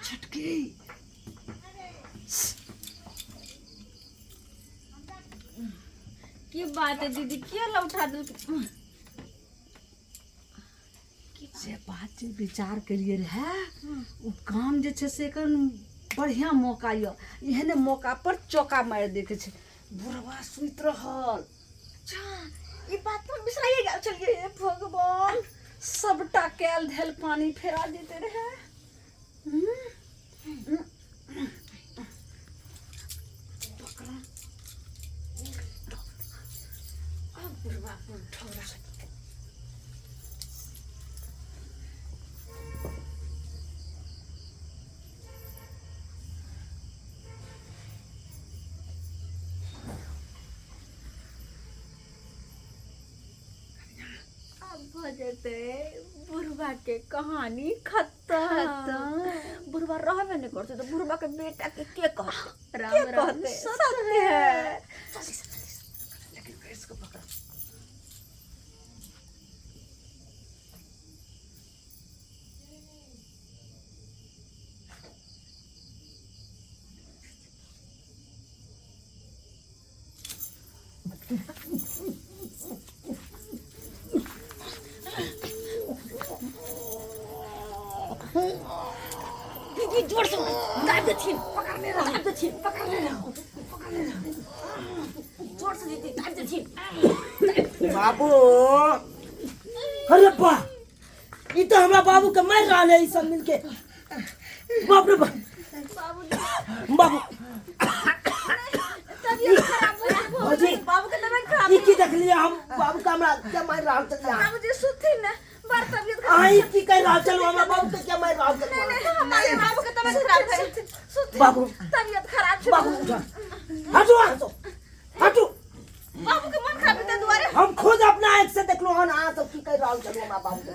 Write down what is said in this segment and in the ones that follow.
छटकी की बात है दीदी किया लौटा दिल जे बात जे विचार करिए रहे ओ काम जे छै से एखन बढ़िआँ मौका यऽ एहने मौका पर चौका मारि दैके छै बुढ़वा सुति रहल अच्छा ई बात तो हम बिसराइए गेल छलियै हे भगवान सबटा कैल धैल पानी फेरा जेते रहे पकड़ा अब बुढ़वा को ठौरा अब भऽ जेतै बुढ़वा के कहानी खत्म खत्म। बुढ़वा रहबे नहीं करते तो बुढ़वा के बेटा के के कहते राम के राम कहते सत्य सत्य है जल्दी से जल्दी से लेकिन इसको पकड़ा दीदी जोर से दाब देथिन पकड़ने रहो दाब देथिन पकड़ने रहो पकड़ने रहो जोर से दीदी दाब देथिन बाबू अरे बा ई तो हमरा बाबू के मार रहल है ई सब मिलके बाप रे बाप बाबू तबियत खराब हो गई भौजी। बाबू के तबियत खराब ई की देखलिए हम बाबू के हमरा के मार रहल छलिए बाबूजी सुथिन ना बड़ तबियत खराब अहाँ ई की कहि रहल छलहुँ हमरा बाबू के के मारि रहल नहीं छलहुँ नहीं हमारे बाबू के तबियत खराब है सुथिन बाबू। तबियत खराब छै बाबू उठा हटू अहाँ सब हटू बाबू के मन खराब है दुआरे हम खुद अपना आँख से देखलहुँ हन अहाँ सब की कहि रहल छलहुँ हमरा बाबू के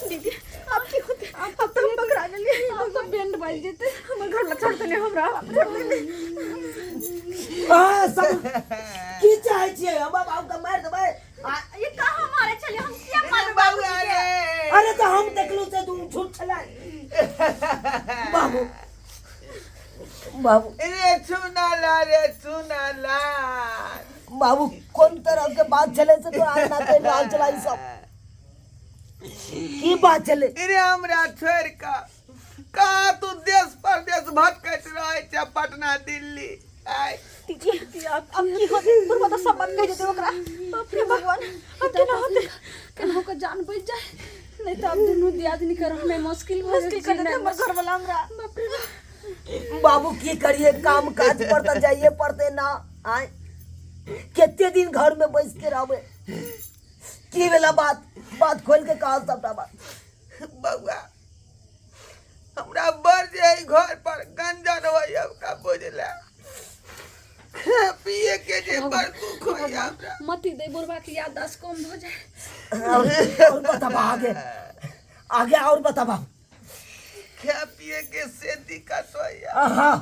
दीदी अब की होते अब तो हम पकड़ा गेलिए अब तो बैंड बाज जेते हमर घर लग छोड़ देने हमरा छोड़ देने अहाँ सब की चाहै छियै हमरा बाबू के मारि देबै ये कहाँ मारे छलिए हम किया मारबै बाबूजी के अरे तऽ हम देखलहुँ से तू झूठ छलै बाबू बाबू रे चुनाला रे चुनाला बाबू कोन तरह के बात छलै से तोरा ना कहि रहल छलै ई सब की बात छलै रे हमरा छोड़ कऽ कहाँ तू देश परदेश भटकैत रहै छै पटना दिल्ली आय दीदी अब की होते बुढ़वा तो सब बात कह देते ओकरा बाप रे भगवान अब केना होते केनाहु के जान बच जाए नहीं तो अब दुनू दियादनी के रहना मुश्किल भऽ मुश्किल कर देते हमर घर वाला हमरा बाप रे बाप। बाबू की करिए काम काज पर तऽ जाइए पड़ते ना आय कते दिन घर में बैस के रहबे की भेला बात बात खोल के कहा सबटा बात बउआ हमरा बड़ जे है घर पर गंजन होइए का बुझला पिए के जे बड़ दुख होइए हमरा मती दे बुढ़वा के याददाश्त कम भऽ जाए और बताबा आगे आगे और बताबा खाए पिए के से दिक्कत होइए हाँ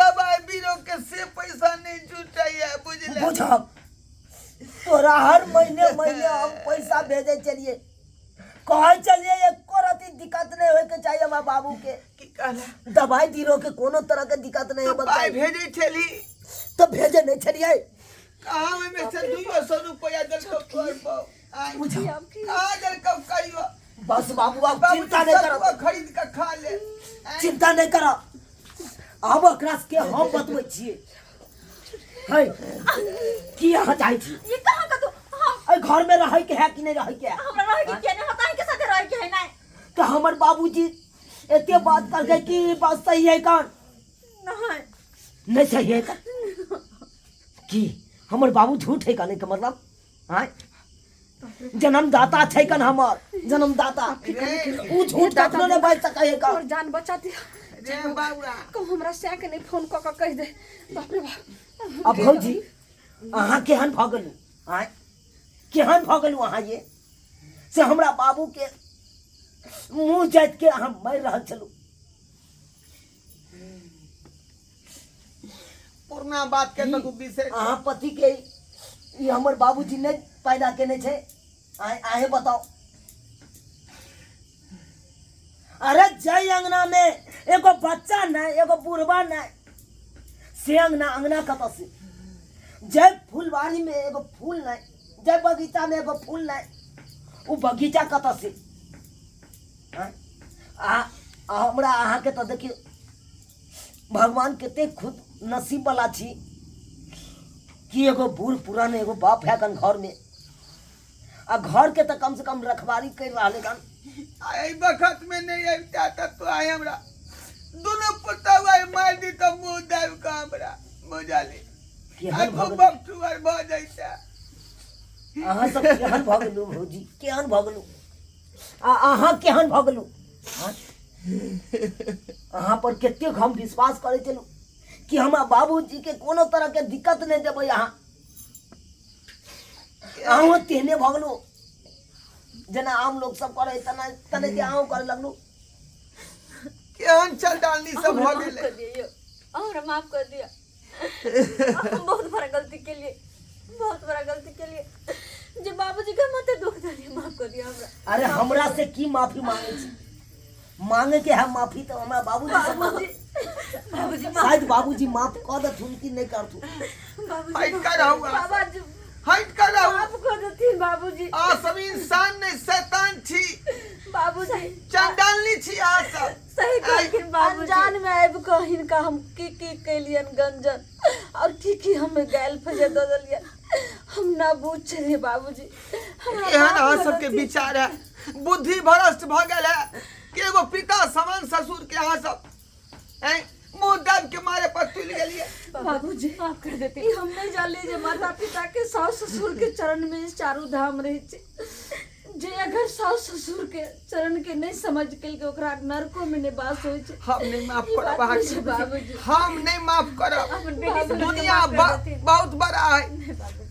दवाई बीरो के से पैसा नहीं जुटैया बुझला बुझब तोरा हर महीने महीने हम पैसा भेजे चलिए कहै चलिए एको रति दिक्कत नहीं होय के चाहिए हमरा बाबू के की कहला दवाई दिलो के कोनो तरह के दिक्कत नहीं तू होबे पाई के चाहिए। भेजै छली तो भेजे नहीं छलिए कहाँ ओहिमे से दुइयो सौ रुपया देलकौ तोहर बौ आय बुझब कहाँ देलकौ कहियो बस बाबू अब बाबूजी चिंता नहीं सतुआ करो खरीद के खा ले आँय, चिंता नहीं करो आब ओकरा के हम बतबै छियै है की अहाँ चाहै छी ये कहाँ का तू हम एहि घर में रहै के है कि नहीं रहै के है हमरा रहे के किया नहीं होता है के साथे रहे के है नहीं तो हमर बाबूजी एते बात करके कि ई बात सही है कौन नहीं नहीं सही है का की हमर बाबू झूठ है का नहीं के मतलब आँय जन्मदाता छै कन हमर जन्मदाता उ झूठ कखनो नहि बाजि सकै है और कन जान बचा दिया रे बाबुआ कहूँ हमरा सै के नहीं फोन कऽ कऽ कहि दे बाप रे बाप अब भौजी अहाँ केहन भऽ गेलहुँ आँय केहन भऽ गेलहुँ अहाँ ये से हमरा बाबू के मुँह जाति के अहाँ मारि रहल छलहुँ पुरना बात के तो बिसरि अहाँ पति के ई हमर बाबूजी नहि पैदा केने छै आए आहे बताओ अरे जय अंगना में एगो बच्चा नहीं, एगो बुढ़वा नहीं, से अंगना अंगना कतऽ से? जय फुलवारी में एगो फूल नहीं, जय बगीचा में एगो फूल नहीं, ओ बगीचा कतऽ से? आँय? आ आ हमरा अहाँके तऽ देखियौ भगवान कते खुद नसीब वाला छी कि एगो बूढ़ पुरान एगो बाप है कन घर में, आ घर के तऽ कम से कम रखवारी कर रहा है कन। आ एहि बखत में नहीं अबिता तऽ तू आइ हमरा दुनू पुतहु आइ मारि दी तऽ मुँह दाबि कऽ हमरा बुझली। केहन आइ भऽ गेल बकठुआर भऽ जैता। अहाँ सब केहन भऽ गेलू भौजी, केहन भऽ गेलू? आ अहाँ केहन भऽ गेलू? आँय? अहाँ पर कतेक हम विश्वास करै छलहुँ कि हमरा बाबूजी के कोनो तरह के दिक्कत नहि देबै। अहाँ अहूँ तेहने भऽ गेलू जेना आम लोग सब करे तेना तेनाहिते अहूँ करे लगलू। केहन चल डालनी सब हमरा भऽ माफ गेलै। कर दिया यौ, हमरा माफ कर दिया। हम बहुत बड़ा गलती के लिए, बहुत बड़ा गलती के लिए जे बाबूजी के मते दुख दिलियै, माफ कर दिया हमरा। अरे हमरा से की माफी मांगे छी? मांगे के है माफी तो हमरा बाबूजी से बाबूजी, बाबूजी माफ, शायद बाबूजी माफ कऽ देथुन कि नहि करथुन। बाबूजी हटि कऽ रहू अहाँ सब। बाबाजी हटि कऽ रहू। माफ कऽ देथिन बाबूजी। अहाँ सब इंसान नहि शैतान छी, बाबूजी चंडालनी छी अहाँ सब। सही कहलखिन बाबूजी। अनजान में आबि कऽ हिनका हम की की केलियनि गंजन और की की हम गायल फजे दऽ देलियनि, हम ना बुझ छलियै बाबूजी। हमरा एहन माफ अहाँ कऽ सबके देथिन। विचार है, बुद्धि भ्रष्ट भऽ गेल है कि एगो पिता समान ससुर के अहाँ सब ऐं मुंह दाबि के मारे पर तुलि गेलियै। बाबूजी माफ कर देथिन। ई हम नहीं जानली जे माता पिता के सास ससुर के चरण में चारू धाम रहे छै। जे अगर सास ससुर के चरण के नहीं समझ के ओकरा नरको में नहीं वास होइ छै। हम नहीं माफ ई करब बात अहाँके। नहि छै बाबूजी। हम नहीं माफ करब। अपन बेटी समझ के दुनिया माफ कर देथिन। बहुत बड़ा है,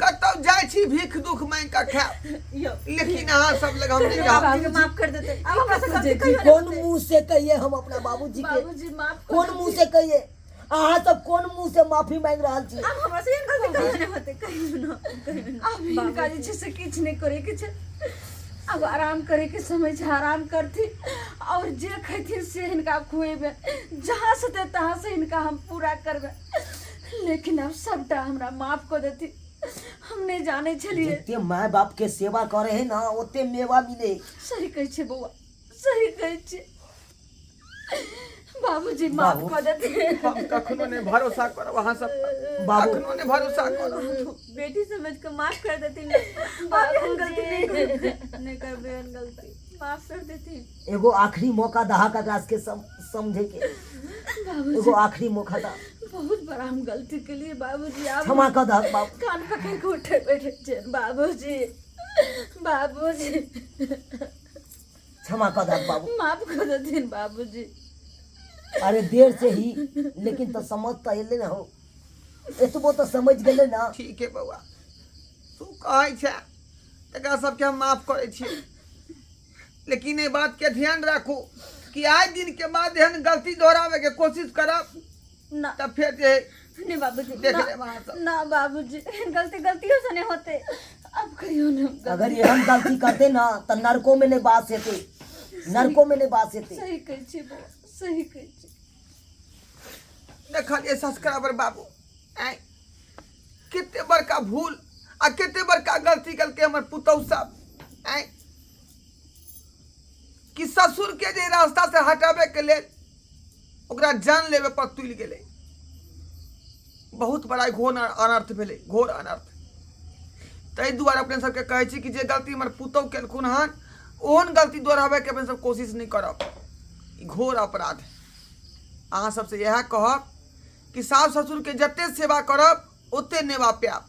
कतौ जाइ छी भीख दुख मांगि कऽ खायब, यौ लेकिन अहाँ सब लग हम नहीं रहब। बाबूजी के माफ कर देते। अब हमरा से गलती कहियो नहि कोन होतै। मुंह से कहिए हम अपना बाबूजी के? बाबूजी माफ कर कोन मुंह से कहिए? अहाँ सब कोन मुंह से माफी मांगि रहल छी? अब हमरा से एहन गलती कहियो नहि होतै, कहियो न, कहियो न। अब हिनका जे छै से किछु नहि करे के छै, अब आराम करे के समय छै, आराम करथिन और जे खैथिन से हिनका खुएबै, जहाँ से ते तहाँ से हिनका हम पूरा करबै, लेकिन अब सबटा हमरा माफ कऽ देथिन। हम नहि जानै छलियै। जते माय बाप के सेवा करे है ना ओते मेवा मिले। सही कहै छै बौआ, सही कहै छै बाबूजी, माफ बाबू। कऽ देथिन। हम कखनो नहि भरोसा करब अहाँ सब पर। बाबू। कखनो नहि भरोसा करब। बेटी समझ के माफ कर देथिन। अब एहन गलती नहि करबै, नहि करबै एहन गलती, माफ कर देथिन। एगो आखिरी मौका दहा ककरा के समझे के, बाबूजी एगो आखिरी मौका दा। बहुत बड़ा हम गलती के लिए बाबूजी, आप क्षमा कऽ दहक बाबू। कान पकड़ के उठे बैठे छे बाबूजी, बाबूजी क्षमा कऽ दहक बाबू, माफ कर देथिन बाबूजी। अरे देर से ही लेकिन तो समझ तो एले ना हो, एतबो तो समझ गेले ना। ठीक है बौआ, तू कहै छै तकरा सबके हम माफ करै छी, लेकिन एहि बात के ध्यान राखू कि आइ दिन के बाद एहन गलती दोहरावे के कोशिश करब ना तब फेर जे नहीं बाबूजी, देख ना, लेब अहाँ सब। ना बाबूजी, एहन गलती गलतियों से नहीं होते। अब कहियो ना हम गलती। अगर एहन गलती करते ना तो नरको में नहीं बास हेते, नरको में नहीं बास हेते। सही कहै छी बौआ, सही कहै छी। देखलियै सब्सक्राइबर बाबू, आँय कते बड़का भूल आ कते बड़का गलती केलकै हमर पुतहु सब, आँय कि ससुर के जे रास्ता से हटाबे के लेल ओकरा जान लेबे पर तुलि गेलै। बहुत बड़ा घोर अनर्थ भेलै, घोर अनर्थ। ताहि दुआरे अपने सबके कहै छी कि जे गलती हमर पुतहु केलखुन हन ओहन गलती दोहराबैके अपने सब कोशिश नहि करब, ई घोर अपराध। अहाँ सबसँ इएह कहब कि सास ससुरके जते सेवा करब ओते नेवा पायब।